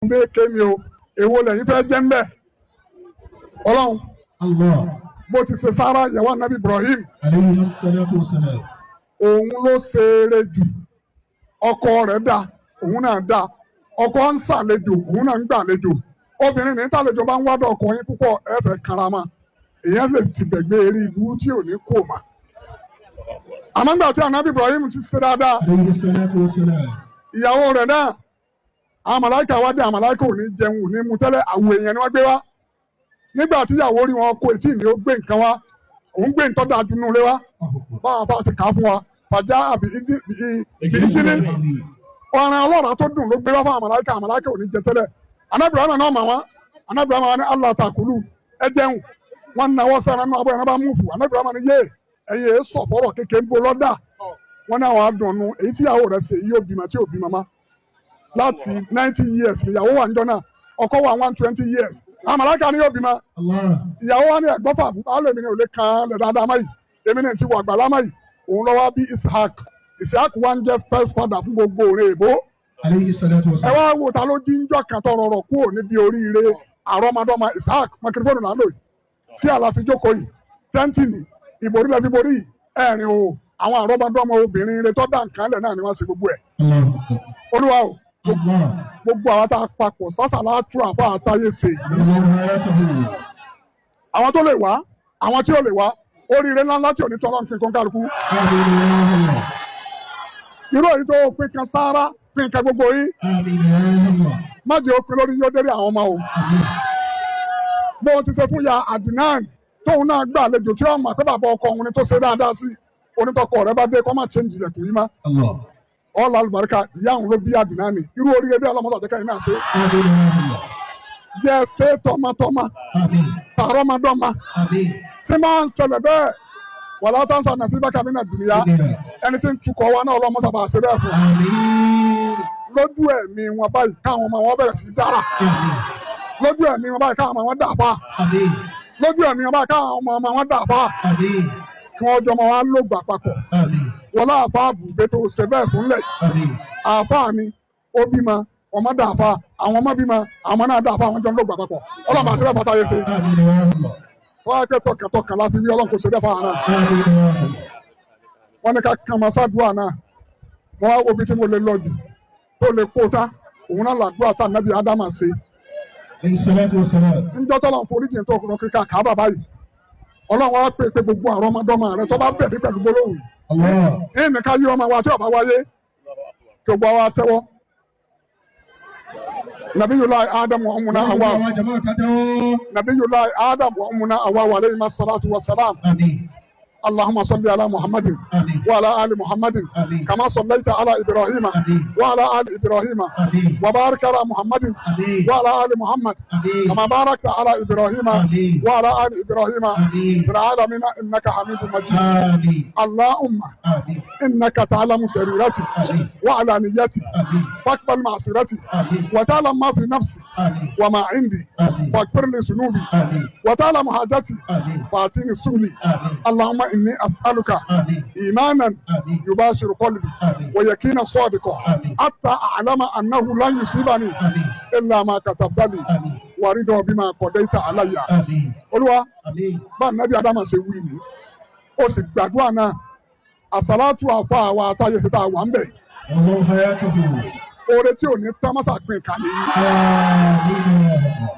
Méèké ni o, èwo lẹ́yìn fẹ́ jẹ́ ń bẹ̀? Ọlọ́run. Allah. Bó ti ṣe sára ìyàwó anabi Ibrahim. Alayhi salatu wa salam. Òun ló ṣe eré jù. Ọkọ rẹ̀ dá, òun náà dá. Ọkọ ń ṣàlejò, òun náà ń gbàlejò. Obìnrin ní tàlejò bá ń wádọ̀ ọkọ yín púpọ̀, ẹ fẹ́ kanra mọ́, èèyàn lè tìbẹ̀ gbé eré ibú tí ò ní kó mà. Àmọ́ ńgbà tí anabi Ibrahim ti ṣe dáadáa, Alayhi salatu wa salam. ìyàwó rẹ̀ náà, àwọn màláìka wá dé. Àwọn màláìka ò ní jẹun, ò ní mu tẹ́lẹ̀. Àwọ̀ èèyàn ni wọ́n gbé wá. Nígbà tí ìyàwó rí wọn kó etí ni ó gbé nǹkan wá, òun gbé nǹkan dáa dunu lé wá. Báwọn bá ti kà á fún wa, fàjà àbí ìjíní ọ̀ràn ọlọ́ràá tó dùn ló gbé wá fún àwọn màláìka. Àwọn màláìka ò ní jẹ tẹ́lẹ̀. Anabi Ibrahim náà mà wọ́n. Anabi Ibrahim wa ní Allah takulu, ẹ jẹun. Wọn náwó sára nínú abọ́ yẹn bá múfù. Anabi Ibrahim ní yé ẹ̀yin èé sọ̀fọ̀rọ̀ kékeré ń bo lọ́dà wọn ní àwọn adùnnú. Èyí tí ìyàwó rẹ̀ ṣe yóò bímọ tí ò bímọ má. Láti 90 years níyàwó wà níjọ́ náà, ọkọ wà 120 years. Àwọn màláìka ni yóò bímọ. Allah. Ìyàwó wa ní ẹ̀gbọ́fà alẹ́ mi ni ò lè kan lẹ̀ dáadáa má yìí, èmi ní ti wà gbàlá má yìí. Òun lọ́wọ́ bí Ishaq. Ishaq wa ń jẹ́ first father fún gbogbo òrè èbó. Alayhi salatu wa Ẹ salam. wá wò ta ló jíjọ́ kan tó rọrọ̀ kúrò níbi oríire àrọ́mọdọ́mọ Ishaq. Microphone náà lò yìí sí àlàfi jókòó yìí, tẹ́ǹtì ní ìborí lẹ́fi borí yìí, ẹ̀rìn o. Àwọn àrọ́mọdọ́mọ obìnrin rẹ tó dá nǹkan lẹ̀ náà ni wọ́n ṣe gbogbo ẹ̀. Allah. Olúwa o. Allah. Gbogbo àwọn tá a papọ̀ sásàlá tú àbá àtàyè ṣe yìí, Allah hayatahu. àwọn tó lè wá, àwọn tí ò lè wá, oríire ńláńlá tí ò ní tọ́lọ́ nǹkan kan kálukú. Amin ya Allah. Irú èyí tó pín kan sáárá, pín kan gbogbo yín. Amin ya Allah. Má jẹ́ ó pin lórí yóò dérí àwọn ọmọ o. Amin. Bó o ti ṣe fún ya Adnan, tóun náà gbà àlejò tí ó mọ̀ pé bàbá ọkọ òun ni tó ṣe dáadáa sí onítọkọ rẹ bá dé, kọ́ máa change ilẹ̀kùn yìí má. Allah. Ọ̀la àlùbáríkà ìyá òun ló bí Adnan. Irú oríire bí ọlọ́mọdé àjẹkẹ́ yìí náà ṣe. Amin ya Allah. Jẹ́ ṣe tọmọtọmọ. Amin. Tààrọ́mọdọ́mọ. Amin. Tí máa ń ṣẹlẹ̀ bẹ́ẹ̀, wàlá tansa nasibaka mina dunya. Amin. Ẹni tí ń tukọ̀ wa náà, ọlọ́mọ sábà ṣe bẹ́ẹ̀ fún Amin. lójú ẹ̀mí wọn báyìí, káwọn ọmọ wọn bẹ̀rẹ̀ sí í dára. Amin. Lójú ẹ̀mí wọn báyìí, káwọn ọmọ wọn dà fà. Amin. Lójú ẹ̀mí wọn báyìí, káwọn ọmọ wọn dà fà. Amin. Kí wọ́n jọmọ wa ló gbà papọ̀. Amin. Wọlé àfa àbùgbé tó ṣe bẹ́ẹ̀ fúnlẹ̀. Amin. Àfa ni ó bímọ, ọmọ dà fà, àwọn ọmọ bímọ, àwọn ọmọ náà dà fà, àwọn jọ ń lò gbà papọ̀. Ọlọ́mọ àti bẹ́ẹ̀ fata yẹ ṣe. Amin ya Allah. Wọ́n á pẹ́ tọkàntọkàn láti rí Ọlọ́run kò ṣe bẹ́ẹ̀ fáwọn náà. Amin ya Allah. Wọ́n ní ká kàn máa ṣàdúrà náà. Wọ́n wá wo ibi tí mo lè lọ jù tó lè kó ta òun náà làdúrà tá nàbí Ádámà ṣe. Alayhi salatu wa salam. Ńjọ́ tọ́lọ̀ ń foríjì tó kọ́ kíkà kábà báyìí, Ọlọ́run wá pè pé gbogbo àrọ́mọdọ́mọ rẹ tó bá bẹ̀ mí pẹ̀lú gbólóhùn yìí. Allah. Ẹ̀yìn ká yí ọmọ wa tí ọba wáyé kí gbogbo wa tẹ́wọ́. Nabiyullahi Ádámù wa ummuna Hawa. Àwọn jama'a ká tẹ́wọ́. Nabiyullahi Ádámù wa ummuna Hawa alayhima salatu wa salam. Amin. Allahumma salli ala Muhammadin Amin. wa ala ali Muhammadin Amin. kama sallaita ala Ibrahima Amin. wa ala ali Ibrahima Amin. wa barik ala Muhammadin Amin. wa ala ali Muhammad Amin. kama barakta ala Ibrahima Amin. wa ala ali Ibrahima Amin. fil alamina innaka hamidun majid. Amin. Allahumma Amin. innaka ta'lamu sarirati Amin. wa alaniyati Amin. faqbal ma'sirati Amin. wa ta'lam ma fi nafsi Amin. wa ma indi Amin. faghfir li dhunubi Amin. wa ta'lam hajati Amin. fa'atini suli. Amin. Allahumma inni as'aluka Amin. imanan Amin. yubashiru qalbi Amin. wa yakina sadiqa Amin. hatta a'lama annahu lan yusibani Amin. illa ma katabta li Amin. wa ridha bima qadaita alayya. Amin. Olúwa, Amin. bá nàbí Adama ṣe wí ni ó sì gbàdúrà náà, àsàlátù àfa àwa àtàyè ṣe tá a wà ń bẹ̀. Wallahu hayatahu. Oore tí ò ní tán mọ́sà pín kàlẹ́ yìí. Amin ya Allah.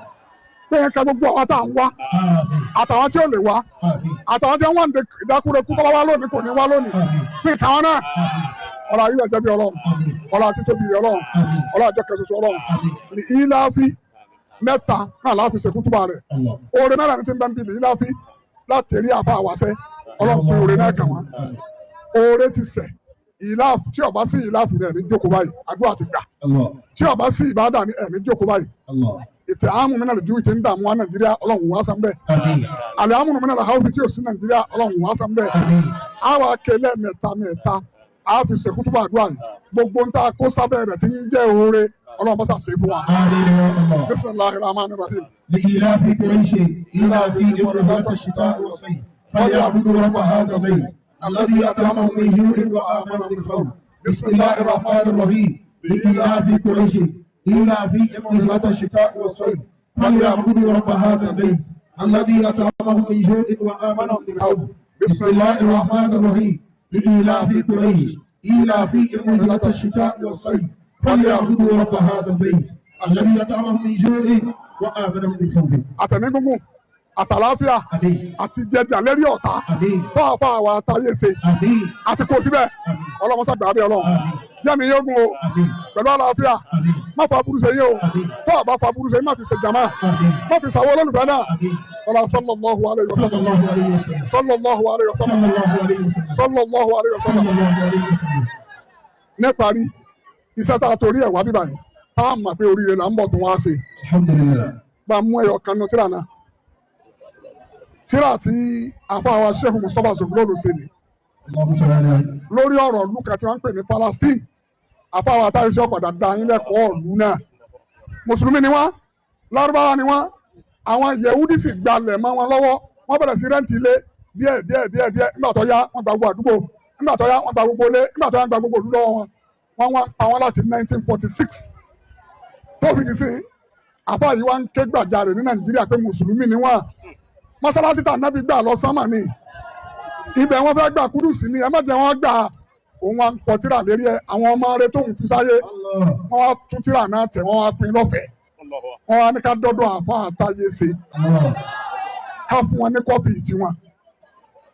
Pé ká gbogbo àwọn tá à ń wá, Amin. àtàwọn tí ò lè wá, Amin. àtàwọn tí wọ́n ń dákúrekú tó bá wá lónìí, kò ní wá lónìí, Amin. pín káwọn náà. Amin. Ọlá ayé ẹ̀jẹ̀ bí Ọlọ́run. Amin. Ọlá títóbi Ọlọ́run. Amin. Ọlá àjọ kẹsọsọ Ọlọ́run. Amin. Ní ìláfi mẹ́ta náà láti ṣe kútúbà rẹ̀. Allah. Oore náà ní ti ń bẹ́ ń bi ní ìláfi láti rí àfa àwàṣẹ. Ọlọ́run pín oore náà kàn wọ́n. Amin. Oore ti sẹ̀ ìláàfù. Tí ó bá sí ìláàfù ní ẹ̀mí jókòó báyìí, àdúrà ti gbà. Allah. Tí ó bá sí ìbádà ní ẹ̀mí jókòó báyìí. Allah. Ètò àmú mi náà lè ju ìtì ń dààmú wa Nàìjíríà, Ọlọ́run wà sàn bẹ́ẹ̀. Amin. Àlẹ́ àmú mi náà lè hàwùfì tí ò sí Nàìjíríà, Ọlọ́run wà sàn bẹ́ẹ̀. Amin. Àwa kẹlẹ́ mẹ́ta mẹ́ta a fi ṣe kútúbà àdúrà yìí. Gbogbo ń ta kó sábẹ́ rẹ̀ tí ń jẹ́ oore, Ọlọ́run bá ṣàṣe fún wa. Amin ya Allah. Bismillahir rahmanir rahim. لإيلاف قريش إيلافهم رحلة الشتاء والصيف فليعبدوا رب هذا البيت الذي أطعمهم من جوع وآمنهم من خوف. بسم الله الرحمن الرحيم. لإيلاف قريش. إيلافهم رحلة الشتاء والصيف فليعبدوا رب هذا البيت الذي أطعمهم من جوع وآمنهم من خوف. بسم الله الرحمن الرحيم. لإيلاف قريش إيلافهم رحلة الشتاء والصيف فليعبدوا رب هذا البيت الذي أطعمهم من جوع وآمنهم من خوف. Àtẹ̀mí gúngùn, àtàláfíà, آمين. Àti jẹjà lérí ọ̀tá. آمين. Pàápàá àwa táyé ṣe آمين. Àti kó síbẹ̀. آمين. Ọlọ́mọṣàgbà abẹ́ Ọlọ́run. آمين. Yẹ́mi yóò gùn o. آمين. Pẹ̀lú àlàáfíà. آمين. Má fa burú ṣe yín o. آمين. Tó o bá fa burú ṣe yín, má fi ṣe jàmá. آمين. Má fi ṣàwọ́ olólùfẹ́ náà. آمين. Ọlá sallallahu alayhi wa صلى sallam. الله عليه وسلم. Sallallahu alayhi wa sallam. صلى الله عليه وسلم. Sallallahu alayhi wa sallam. صلى الله عليه وسلم. Níparí iṣẹ́ tá a torí ẹ̀ wá bíbá yìí, tá a mọ̀ pé oríire là ń bọ̀ tó wá ṣe. الحمد لله. Bá a mú ẹyọ kan nu tíra náà, tíra tí àfa wa Sheikh Mustapha Zoglolu ṣe ni الله تعالى. Lórí ọ̀rọ̀ ìlú kan tí wọ́n ń pè ní Palestine. Àfa wa táyé sí ọ̀padà dá yín lẹ́kọ̀ọ́ ìlú náà. Mùsùlùmí ni wọ́n, Lárúbáwá ni wọ́n. Àwọn Yẹ̀wúdí sì gbalẹ̀ mọ́ wọn lọ́wọ́. Wọ́n bẹ̀rẹ̀ sí rent ilé díẹ̀ díẹ̀ díẹ̀ díẹ̀. Nígbà tó yá, wọ́n gba gbogbo àdúgbò. Nígbà tó yá, wọ́n gba gbogbo ilé. Nígbà tó yá, wọ́n gba gbogbo ìlú lọ́wọ́ wọn. Wọ́n wá pa wọ́n láti 1946 tó fi di sí. Àfa yìí wá ń ké gbàjarè ní Nàìjíríà pé mùsùlùmí ni wọ́n. Mọ́sálásí tà nábì gbà lọ sánmà ni ibẹ̀ wọ́n fẹ́ gbà. Kúdùsì ni ẹ má jẹ́ wọ́n gbà. Òun wa ń kọ tírà lérí ẹ. Àwọn ọmọ rẹ tóun fi sáyé, الله. Wọ́n wá tún tírà náà tẹ̀, wọ́n wá pín lọ́fẹ̀ẹ́. Wọ́n wá ní ká dọ́dọ̀ àfa àtàyè ṣe, الله. Ká fún wọn ní copy tiwọn.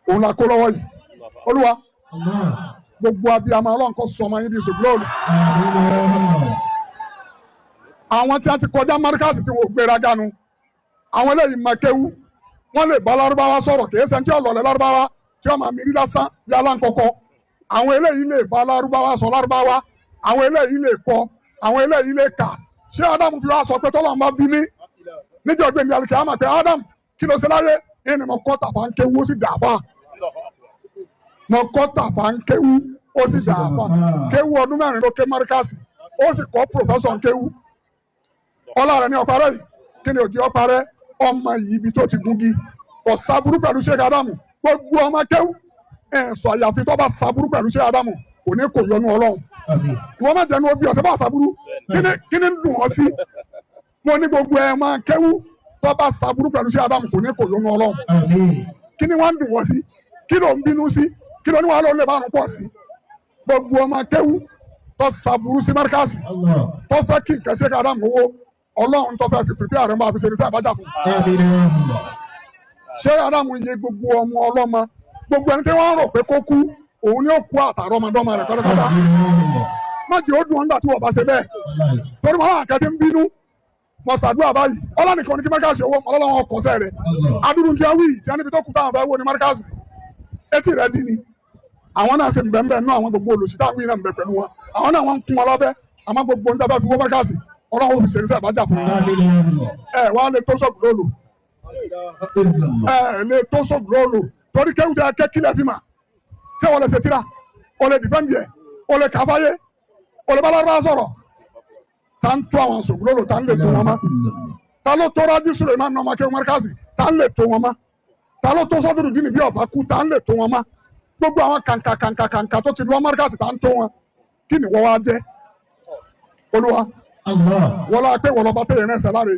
Òun la kó lọ́wọ́ yìí. Olúwa, الله. Gbogbo abiyamọ, Ọlọ́run kó sọ ọmọ yín bíi ṣògbọ́n. آمين يا الله. Àwọn tí a ti kọjá márkàsì tí wọ́n gbéra gánu, àwọn eléyìí máa kéwú, wọ́n lè bá Lárúbáwá sọ̀rọ̀. Kìí ṣe tí ọ̀lọ́lẹ̀ Lárúbáwá tí wọ́n máa mírí lásán bí aláǹkọ́kọ́. Àwọn eléyìí lè bá Lárúbáwá sọ Lárúbáwá. Àwọn eléyìí lè kọ, àwọn eléyìí lè kà. Ṣé Ádámù fi wá sọ pé tọ́lọ́run bá bí ní níjọ́ gbẹ̀mí alùpùpù àmà pé Ádámù, kí ló ṣe láyé? Ẹni mo kọ́ tàfà ń kéwú, ó sì dàáfà. Mo kọ́ tàfà ń kéwú, ó sì dàáfà. Kéwú ọdún 4 ló ké márkàsì, ó sì kọ́ professor kéwú. Ọlá rẹ̀ ní ọ̀parẹ́ yìí. Kí ni òjì ọ̀parẹ́ ọmọ yìí? Ibi tó ti gungi kò sábúrú pẹ̀lú Sheikh Adamu. Gbogbo ọmọ kéwú ẹ̀ sọ, àyàfi tó bá sábúrú pẹ̀lú Sheikh Adamu, kò ní kò yọnu Ọlọ́run. آمين. Ìwọ má jẹnu obi ọ̀sẹ̀ bá sábúrú. Kí ni ń dùn ọ́ sí? Mo ní gbogbo ẹ̀ máa kéwú tó bá sábúrú pẹ̀lú Sheikh Adamu, kò ní kò yọnu Ọlọ́run. آمين. Kí ni wọ́n ń dùn wọ́n sí? Kí ló ń bínú sí? Kí ló ní wàá ló lè márùn pọ̀ sí? Gbogbo ọmọ kéwú tó sábúrú sí márkàsì, الله. tó fẹ́ kí nǹkan Sheikh Adamu owó Ọlọ́run, tó fẹ́ fi pèpè àrẹ máa fi ṣe ní sábàjá fún. آمين يا الله. Ṣé Adamu yẹ gbogbo ọmọ ọlọ́mọ, gbogbo ẹni tí wọ́n rò pé kó kú, òun ni ó kú àtàrọ ọmọdọ́mọ rẹ̀ pátápátá. آمين يا الله. Má jẹ́ ó dùn ọ́n nígbà tí wọ́n bá ṣe bẹ́ẹ̀. والله. Torí wọn àwọn akẹ́tí ń bínú. Mo ṣàdúrà báyìí, ọlọ́nìkan ní kí márkàsì owó ọlọ́wọ́n kọ́sẹ́ rẹ̀. الله. Adúrú tí a wí tí a níbi tó kú táwọn fẹ́ wò ní márkàsì, etí rẹ̀ dín ní. Àwọn náà ṣe nbẹ̀nbẹ̀ nú. Àwọn gbogbo olùsí táwọn wí náà ń bẹ pẹ̀lú wọn. Àwọn náà wọ́n ń kún wọn lọ́bẹ̀. Àmọ́ gbogbo níta bá fi wọ́ márkàsì, Ọlọ́run ò fi ṣe ní sàbájà fún wọn. آمين يا الله. Ẹ wá lè tó sọ̀gùn lólu. إلا الله. Ẹ lè tó sọ̀gùn lólu torí kéwù tẹ kẹ́ kílẹ̀ fi mà ṣé wọ́n lè ṣe tíra, o lè defend ẹ̀, o lè kàfáyé, o lè bá Lárúbáwá sọ̀rọ̀. Tá ń tó àwọn sọ̀gùn lólu, tá ń lè tó wọn mọ́. إلا الله. Ta ló tó Rájí Suleiman náà máa kéwù márkàsì? Tá ń lè tó wọn mọ́? Ta ló tó sọ́dúnrún dín ní bí ọ̀bá kú? Tá ń lè tó wọn mọ́? Gbogbo àwọn kàǹkà kàǹkà kàǹkà tó ti lọ márkàsì, tá ń tó wọn? Kí ni wọ́n wá jẹ́? Olúwa, الله. Wọ́n lọ́wọ́ pé wọ́n lọ́ba tẹ̀yẹ̀ náà sẹ́láre.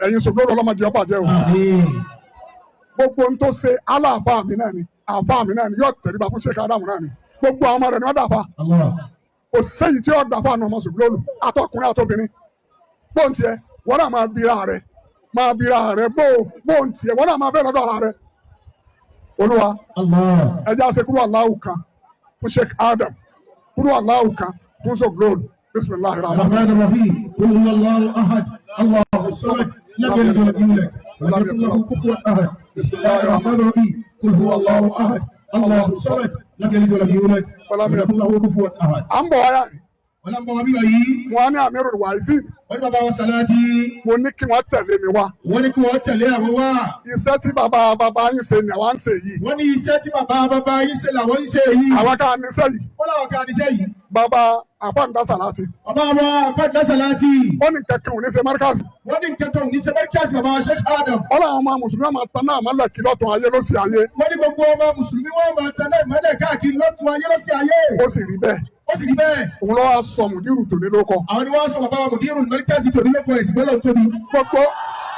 Ẹ̀yin sọ̀gùn lólu, ọlọ́mọdé ọba jẹ́ o. آمين. Gbogbo ń tó ṣe aláàfáà mi náà ni, àfáà mi náà ni, yóò tẹríba fún Sheikh Adamu náà ni. Gbogbo àwọn ọmọ rẹ̀ ni wọ́n dàfa. الله. Kò sẹ́yìn tí yóò dàfa àná ọmọ sùgbọ́n àtọkùnrin àtobìnrin. Bóun tiẹ̀ wọ́n náà máa bira rẹ̀, máa bira rẹ̀. Bóun tiẹ̀ wọ́n náà máa bẹ́ẹ̀ lọ́dọ̀ ara rẹ̀. Olúwa, الله. Ẹjẹ́ àṣẹ kúrò aláwù kan fún Sheikh Adam, kúrò aláwù kan fún sọgbọ́n. Bisimilahi rahman. الرحمن الرحيم. قل هو الله احد الله الصمد لم يلد ولم يولد ولم يكن له كفوا احد. بسم الله الرحمن الرحيم. قل هو الله احد الله الصمد لم يلد ولم يولد ولم يكن له كفوا احد. À ń bọ̀ wáyà yìí. Wọ́n lọ bọ̀ wá bíbá yìí. Wọn á ní Amirul Waizin. Wọ́n ní bàbá wa Sàláàtì. Mo ní kí wọ́n tẹ̀lé mi wá. Wọ́n ní kí wọ́n tẹ̀lé àwọn wá. Iṣẹ́ tí bàbá bàbá yín ṣe ni àwa ń ṣe yìí. Wọ́n ní iṣẹ́ tí bàbá bàbá yín ṣe làwọn ń ṣe yìí. Àwa ká ní iṣẹ́ yìí. Wọ́n làwọn ká níṣẹ́ yìí. Bàbá àfáǹdá sàláàtì. Bàbá wa Fẹ́dá Sàláàtì. Ó ní kankan ò ní ṣe márkàsì. Wọ́n ní nǹkan ò ní ṣe márkàsì bàbá wa Sheikh Adam. Wọ́n làwọn ọmọ mùsùlùmí ọmọ tán náà mọ́lẹ̀ kí lọ́tún ayé ló sì ayé. Wọ́n ní gbogbo ọmọ mùsùlùmí wọ́n máa tan náà ìmọ́lẹ̀ káàkiri lọ́tún ayé lọ́sí ayé. Ó sì rí bẹ́ẹ̀. Ó sì rí bẹ́ẹ̀. Òun lọ́wọ́ sọ mùdírù tòní ló kọ. Àwọn ni wọ́n sọ bàbá wa mùdírù márkàsì tòní ló kọ ẹ̀sìn gbọ́dọ̀ tóbi. Gbogbo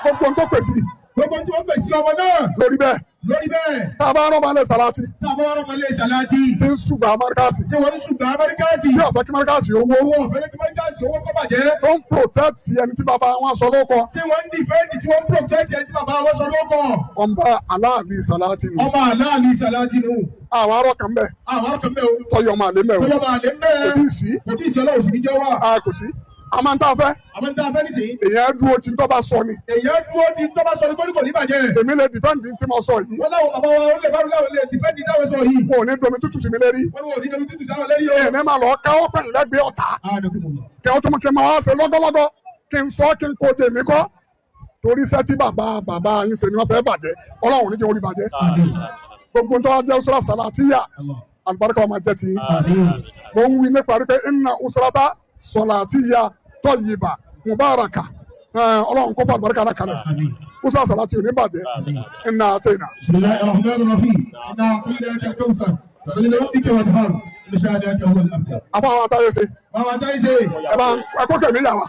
gbogbo ń tó pèsè. Gbogbo tí wọ́n pèsè ọmọ náà. Lórí bẹ́ẹ̀. Lórí bẹ́ẹ̀. Tá a bá rán balẹ̀ sàláàtì. Tá a bá rán balẹ̀ sàláàtì. Tí ń ṣùgbà márkàsì. Tí wọ́n ń ṣùgbà márkàsì. Tí ọ̀fẹ́ kí márkàsì owó. Owó ọ̀fẹ́ kí márkàsì owó kó bàjẹ́. Tó ń protect ẹni tí bàbá wọn sọ lóko. Tí wọ́n ń defend tí wọ́n ń protect ẹni tí bàbá wọn sọ lóko. Ọmọ aláàlì sàláàtì nù. Ọmọ aláàlì sàláàtì nù. Àwọn arọ kan bẹ. Àwọn arọ kan bẹ o. Tọyọ ọmọ àlè mẹ o. Tọyọ ọmọ àlè mẹ. Kò tí ì sí. Kò tí ì sí Ọlọ́run sì ní jẹ́ wà. A kò sí. A máa ń tá a fẹ́. A máa ń tá a fẹ́ nísìnyí. Èèyàn dúró tí ń tọ́ bá sọ ni. Èèyàn dúró tí ń tọ́ bá sọ ni kò ní bàjẹ́. Èmi lè dìfẹ́ǹdì tí mo sọ yìí. Wọ́n láwọn bàbá wa ó lè bá láwọn lè dìfẹ́ǹdì táwọn sọ yìí. Wọn ò ní domi tútù sí mi lérí. Wọ́n ní wọn ò ní domi tútù sáwọn lérí o. Èmi máa lọ káwọ́ pẹ̀yìn lẹ́gbẹ̀ẹ́ ọ̀tá. Kẹ́ ọ tó mú kí n máa wá ṣe lọ́gọ́lọ́gọ́ kí n sọ kí n kó tèmi kọ́. Torí iṣẹ́ tí bàbá bàbá yín ṣe ni wọ́n fẹ́ bàjẹ́. Ọlọ́run ò ní jẹ́ orí bàjẹ́. Gbogbo ń tọ́ jẹ́ usra salatiya. Àlùbáríkà ọmọ jẹ́ ti yín. Mo ń wí nípa rí pé inna usrata salatiya tayyiba mubaraka. Ọlọ́run kó fún àlùbáríkà náà kalẹ̀. Usra salati ò ní bàjẹ́. Inna atayna. Bismillahir rahmanir rahim. Inna a'tainaka al-kawthar. Fasalli li rabbika wanhar. Inna shani'aka huwal abtar. Àfọ àwọn atáyé ṣe. Báwa táyé ṣe. Ẹ bá ń ẹkọ kẹ̀mí yà wá.